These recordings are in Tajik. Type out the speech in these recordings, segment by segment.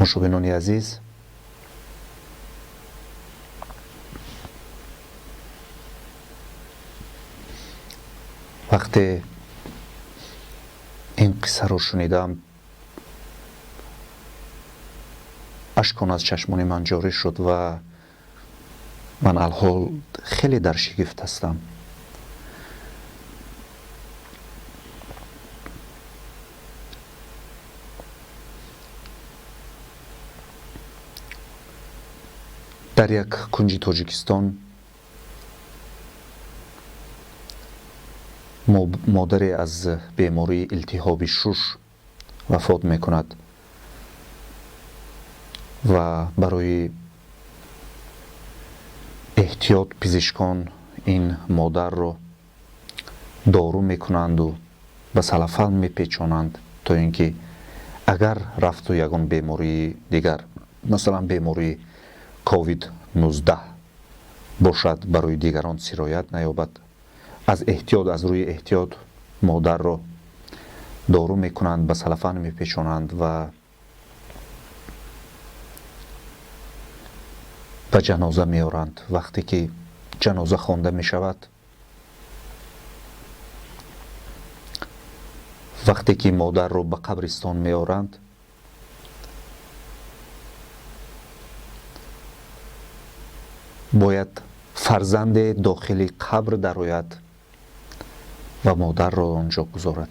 Тамошобинони азиз, вақте ин қиссаро шунидам, ашкон аз чашмони ман ҷорӣ шуд ва ман алҳол хеле дар шигифт ҳастам. Дар як кунҷи Тоҷикистон модаре аз бемории илтиҳоби шуш вафот мекунад ва барои эҳтиёт пизишкон ин модарро дору мекунанду ба салафан мепечонанд, то ин ки агар рафту ягон бемории дигар, масалан бемории ковид-19 бошад, барои дигарон сироят наёбад. Аз эҳтиёт, аз рӯи эҳтиёт модарро дору мекунанд, ба салафан мепечонанд ва ба ҷаноза меоранд. Вақте ки ҷаноза хонда мешавад, вақте ки модарро ба қабристон меоранд, бояд фарзанде дохили қабр дарояд ва модарро он ҷо гузорад.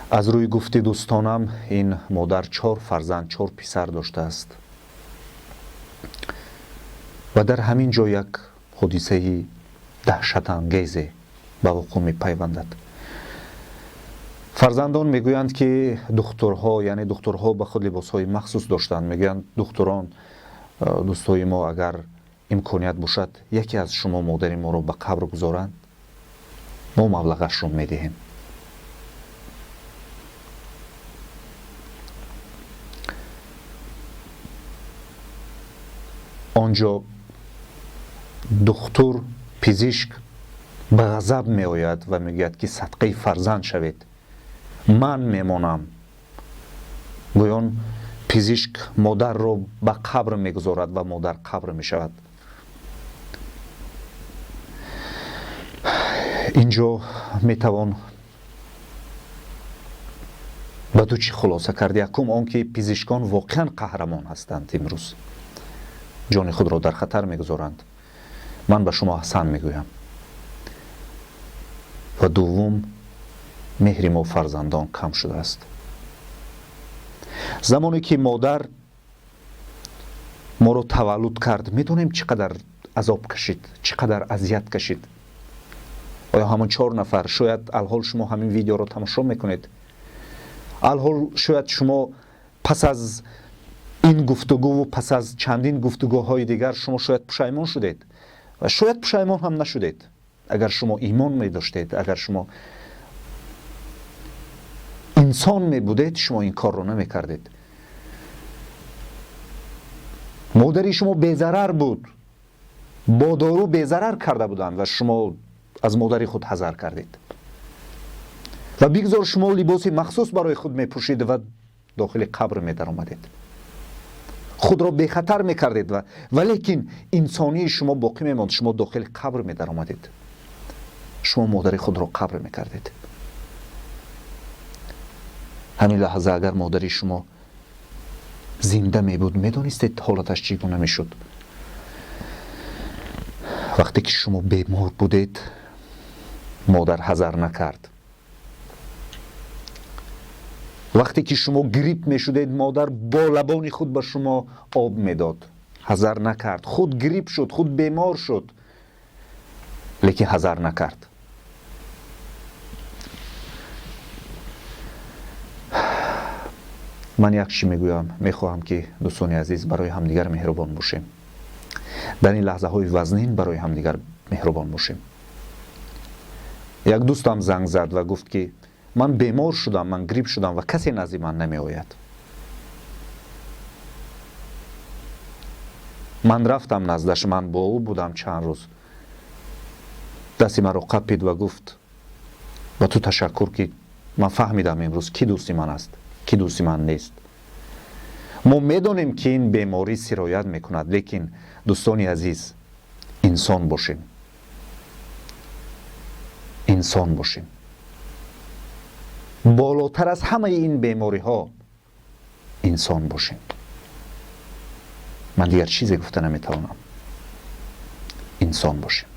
Аз рӯи гуфти дӯстонам, ин модар чор фарзанд, чор писар доштааст ва дар ҳамин ҷо як ҳодисаи даҳшатангезе ба вуқӯъ мепайвандад. Фарзандон мегӯянд, ки духтурҳо, яъне духтурҳо ба худ либосҳои махсус доштанд. Мегӯянд: духтурон, дӯстои мо, агар имконият бошад, яке аз шумо модари моро ба қабр гузоранд, мо маблағашро медиҳем. Он ҷо духтур, пизишк ба ғазаб меояд ва мегӯяд, ки садқаи фарзанд шавед, ман мемонам. Гӯён пизишк модарро ба қабр мегузорад ва модар қабр мешавад. Ин ҷо метавон ба ду чӣ хулоса кард. Якум он ки пизишкон воқеан қаҳрамон ҳастанд, имрӯз ҷони худро дар хатар мегузоранд, ман ба шумо аҳсан мегӯям. Ва дуввум, меҳри мо фарзандон кам шудааст. Замоне ки модар моро таваллуд кард, медонем, чӣ қадар азоб кашид, чӣ қадар азият кашид. Оё ҳамон чор нафар, шояд алҳол шумо ҳамин видеоро тамошо мекунед, алҳол шояд шумо пас аз ин гуфтугӯву пас аз чандин гуфтугӯҳои дигар шумо шояд пушаймон шудед ва шояд пушаймон ҳам нашудед. Агар шумо имон медоштед, агар шумо инсон мебудед, шумо ин корро намекардед. Модари шумо безарар буд, бо дору безарар карда буданд ва шумо аз модари худ ҳазар кардед. Ва бигзор шумо либоси махсус барои худ мепӯшид ва дохили қабр медаромадед, худро бехатар мекардед, валекин инсонии шумо боқӣ мемонд. Шумо дохили қабр медаромадед, шумо модари худро қабр мекардед. Ҳамин лаҳза агар модари шумо зинда мебуд, медонистед, ҳолаташ чӣ гуна мешуд? Вақте ки шумо бемор будед, модар ҳазар накард. Вақте ки шумо грипп мешудед, модар бо лабони худ ба шумо об медод, ҳазар накард. Худ грипп шуд, худ бемор шуд, лекин ҳазар накард. Ман як чӣ мегӯям: мехоҳам, ки дӯстони азиз, барои ҳамдигар меҳрубон бошем, дар ин лаҳзаҳои вазнин барои ҳамдигар меҳрубон бошем. Як дӯстам занг зад ва гуфт, ки ман бемор шудам, ман грипп шудам ва касе назди ман намеояд. Ман рафтам наздаш, ман бо ӯ будам чанд рӯз. Дасти маро қапид ва гуфт: ба ту ташаккур, ки ман фаҳмидам имрӯз ки дӯсти ман аст, ки дӯсти ман нест. Мо медонем, ки ин беморӣ сироят мекунад, лекин, дӯстони азиз, инсон бошем, инсон бошем. Болотар аз ҳамаи ин бемориҳо инсон бошем. Ман дигар чизе гуфта наметавонам. Инсон бошем.